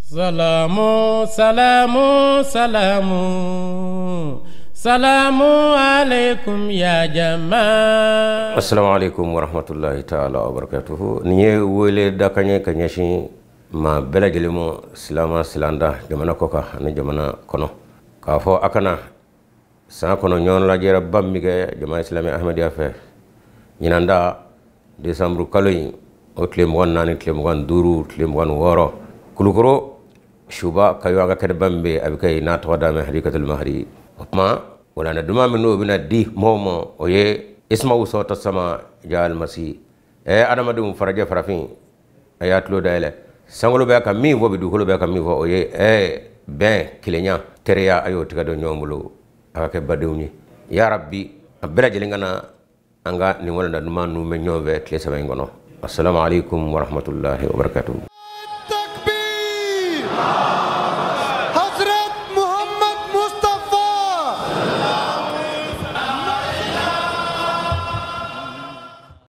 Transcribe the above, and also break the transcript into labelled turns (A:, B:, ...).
A: Salamu salamu salamu salamu alaikum ya jama.
B: Assalamu alaikum warahmatullahi taala wabarakatuhu. Nin ye wele dakan ye ka ɲɛsin maa bɛɛ lajɛlen ma, silama silanda, jamana kɔ kan ani jamana kɔnɔ, k'a fɔ a kana san kɔnɔ ɲɔgɔn lajɛrɛba min kɛ Jama Islami Ahmadiyya fɛ ɲinan da desanburu kalo in, o tile 24, tile 25, tile 26, Kulukoro Suba Kayo, an ka kɛnɛba min bɛ yen, a bɛ kɛ yen n'a tɔgɔ daminɛ Hadikatul Mahdi. O tuma walanda duman min n'o bɛna di mɔgɔw ma, o ye Ismawu Sɔta Sama Ja Almasi. Adamadenw, farajɛ farafin, a y'a tulo dayɛlɛ. Sankolo bɛ ka min fɔ bi, dugukolo bɛ ka min fɔ, o ye bɛn, kelenya, teriya. A y'o tigɛ don ɲɔgɔn bolo, a ka kɛ badenw ye. Ya Rabbi, a bɛɛ lajɛlen ka na an ka nin walanda duman ninnu bɛ ɲɔgɔn fɛ tile 3 in kɔnɔ. Assalamu alaikum warahmatullahi wabarakatuh.